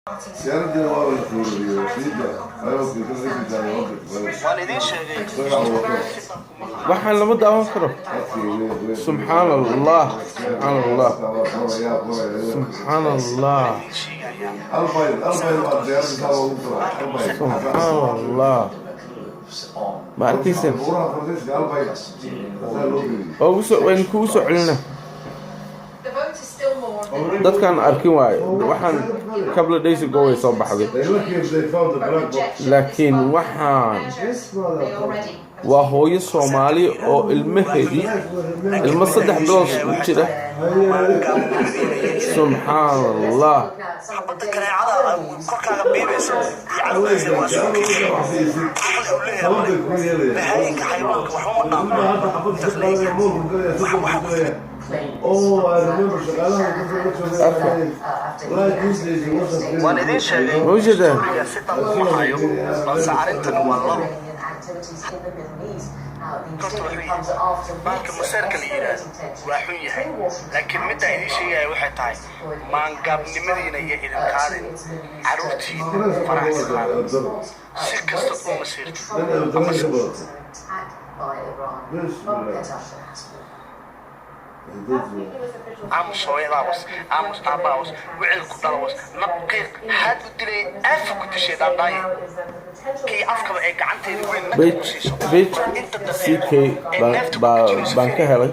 Diyaaraddiina waa la tuuriyey siida ayuu kasii daayay. Waan idiin sheegay. Waxaan lama daawan karo. Subxaan Allah, subxaan Allah, subxaan Allah. Idiin sheegayaa. Albayl, albayl baa diyaaradda saa loogu furay albayl. Subxaan Allah, ma arkaysan? Buuraha Faransiiska albayl asaa loo geliyey. Oo ugu soo waynu kugu soo celina. The vote is still more than Dadkaan arkin waaye. Waxaan couple of days ago way soo baxday. They lucky if they found the black box. Laakiin waxaan measures they already waa hooyo Soomaali oo ilmaheedii, ilmo 3 bilood u jira. Subxaan Allah. Xabadda kaneecada korkaaga biibaysa iyo cadowgiisa waa soo keenay. Caqli uu leeyahay male. Bahayinka xayawaanka waxba ma dhaamo. Intaas leeyahay waxa ku timid. Oh, I remember shaqaalaha dadka la joogay. Wallahi, these days it wasn't. Waan idiin sheegay. Ma ujeedaan? Storyga si dhan uma hayo, balse arrintan waa labo. Horta wuxuu yahay baalka maseerka la yidhaahdo waa xun yahay, laakiin middaa idiin sheegaya waxay tahay maangaabnimadiina iyo idin qaadin. Carruurtiina faraha ka qaada si kastaad u masiirtid ama si Bismillah. Aamus hooyadaa was, aamus aabbaa was, wicil ku dhala was, nab qiiq haad u dilay, aafa ku dishay dhaandhaaye kii afkaba ee gacanteeda weyn nagta ku Page siiso. Page Inta CK daqiiqo ee baan neefta ku baa dejinayso. Baan ka helay.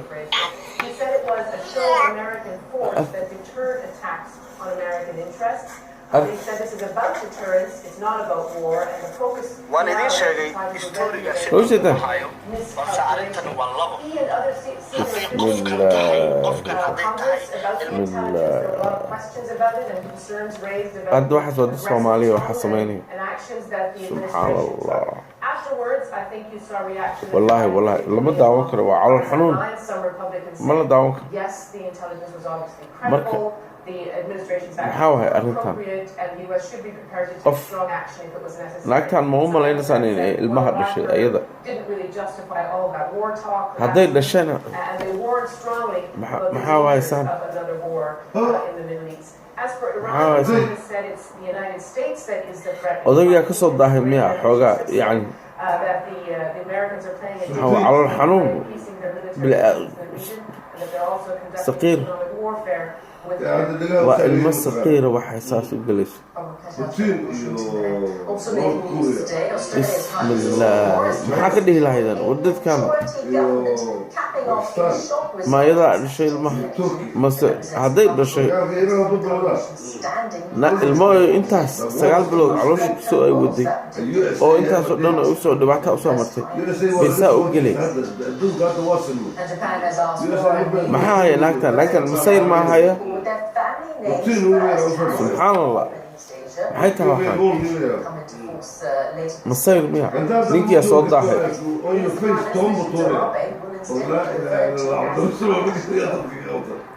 He said it was a show of American force that deterred attacks on American interests. They said this is about deterrence, it's not about war, and the focus Waan idiin sheegay storyga si Ma ujeedaan? dhan uma hayo, balse arrintan waa labo. He and other senior Hadday qofkan tahay, qofkan hadday tahay Congress about the intelligence, there were a lot of questions about it and concerns raised about Hadda waxaas waa dad Soomaaliya waxaa sameynaya. and actions that the Subxaan administration Allah. took. Afterwards, I think you saw reaction. Wallaahi, wallaahi, lama daawan karo, waa calool xanuun. Some Republicans Ma la daawan karo. Yes, the intelligence was obviously Marka credible. The administration's maxaa actions wahay were arrintan? appropriate, and the U.S. should be prepared to take Qof strong action if it was necessary. naagtan ma u malaynaysaan inay ilmaha dhashay ayada? Didn't really justify all of that war talk. Hadday dhashana And they warned strongly about the maxaa dangers wahaysaan? of another war in the Middle East. As for Iran, Maxaa wahaysaan? Iran has said it's the United States that is the threat. Odaygaa ka soo daahay miya xoogaa yacni? That the Americans are playing a Maxaa waa calool xanuun. Increasing their military presence in the region, and that they're also conducting Saqiir. economic warfare with Waa ilmo saqiira waxay saas u gelayso. Putin iyo North Korea. Bismillah, maxaa ka dhihi lahaydeen war dadkan? Iyo Pakistan. Ma ayadaa dhashay ilmaha mase hadday dhashay Dagaalka Iran ku bilowdaa. na ilmo intaas 9 bilood caloosha kusoo ay waday oo intaasoo dhan ay usoo dhibaata usoo martay bay saa u gelay? Adduunka hadda waa sinmay. Maxaa haya naagtan? Naagtan masayr maa haya? Putin uu leeyahay usoo Subxaan Allah, maxay tahay waxaan? Masayr miya? Ninkiyaa soo daahay. On your face, toban tuure. والله لا إله إلا الله.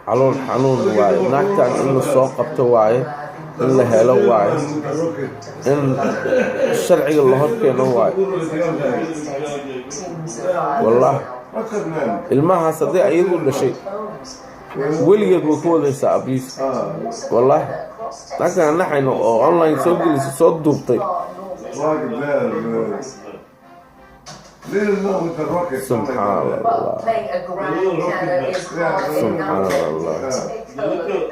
Calool xanuun waaye. Naagtan in la soo qabto waaye, in la helo waaye, in sharciga la horkeeno waaye. Wallah, ilmahaas haddii ayadu dhashay, weligeed way ku wadaysaa abuse. Wallahi, naagtan aan naxayno oo online soo gelisay, soo duubtay. Fucking bad, man. Little with the rocket. Subxaan Allah. Playing a grand piano is hardly Subxaan Allah.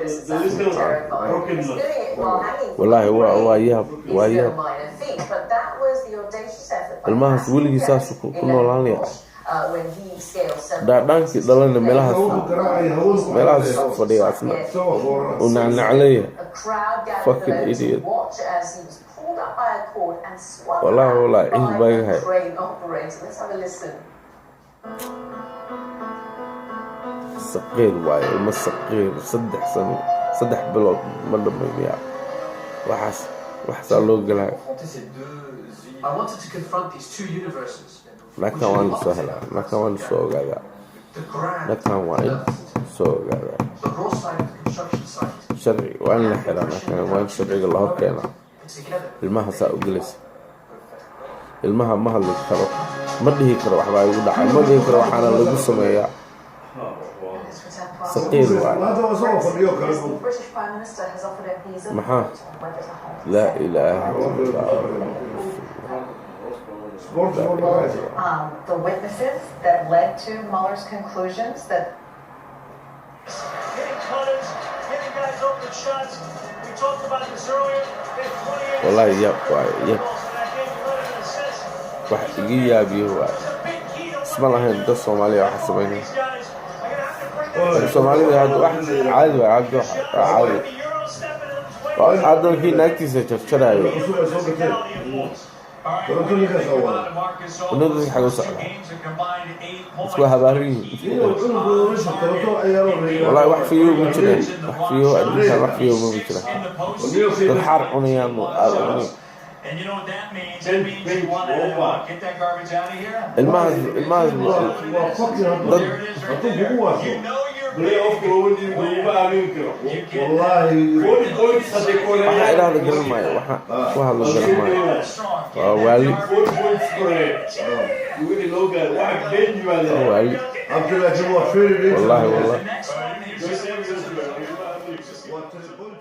This is absolutely terrifying. He's doing it while hanging from Wallaahi waa yaab, waa is no yaab. minor feat, but that was the audacious effort by Ilmahaas weligii saas ku noolaanaya. When he scaled several Dhaadhaankii dhalana meelahaas meelahaas fadhiya, asna uu nacnacleeya. A crowd gathered Fucking below to idiot. watch as he was pulled up by a cord and swung Wallahi, back wallahi, ciid by baa iga a haya. crane operator. Let's have a listen. Saqiir waaye, ilmo saqiir, 3 sano, 3 bilood ma dhamay miya? Waxaas waxaasaa loo gelaya. Confronter ces deux I wanted to confront these two universes. Naagtan waa in lasoo helaa, naagtan waa in lasoo ogaadaa. The grand Naagtan waa in soo ogaadaa. the raw side of the construction site. Sharci waa in la xiraa naagtan, waa in sharciga la hor keenaa. And together, Ilmaha saa u gelaysa, ilmaha ma hadli karo, ma dhihi karo waxbaa igu dhacay, ma dhihi karo waxaana lagu sameeyaa. Saqiir waay. Hadda waa soo fadhiyo kale. Maxaa? Laa ilaaha illa Allah. Sport waa magaciisa. The witnesses that led to Mueller's conclusions that Hitting cutters, getting guys open shots. We talked about this earlier. They had 28 Wallahi yaab waay, yaab. balls in that game, 11 assists. Wax iga yaabiyo waay. It's a big key to Isma lahayn dad Soomaaliya waxa samaynaya. these guys are gonna have to bring that Soomaalida hadda wax caadi waay, caadi wax waa caadi. Euro stepping in his way. Waa hadda kii naagtiisa jarjaraayo. Cusub ay soo gateen. Toronto ninkaas oo wada. Wadada dadka xagga u socda isku habaaran yihiin. Iyo cunugooda meesha Toronto ciyaaro. Wallahi wax fiyo ma jiraan, wax fiyo adduunkan, wax fiyo ma jiraan. Dad xaar cunayaan aad cunay. And you know what that means? That means you want to get that garbage out of here. Ilmahaas, ilmahaas. Waa fucking hadduu Dad hadduu kugu waasho. You know you're Playoff-ka looma aamini karo. Wallahi. 40 points hadday Waxa koreeyaan. idhaahda garan maayo, waxa ku hadla garan maayo. strong. Waa waali. 40 points koreeya. Wili loo gaaro waxa been Waa yimaadeen. waali. Abdullahi waa very Wallahi, wallahi. The next one is Waa three point.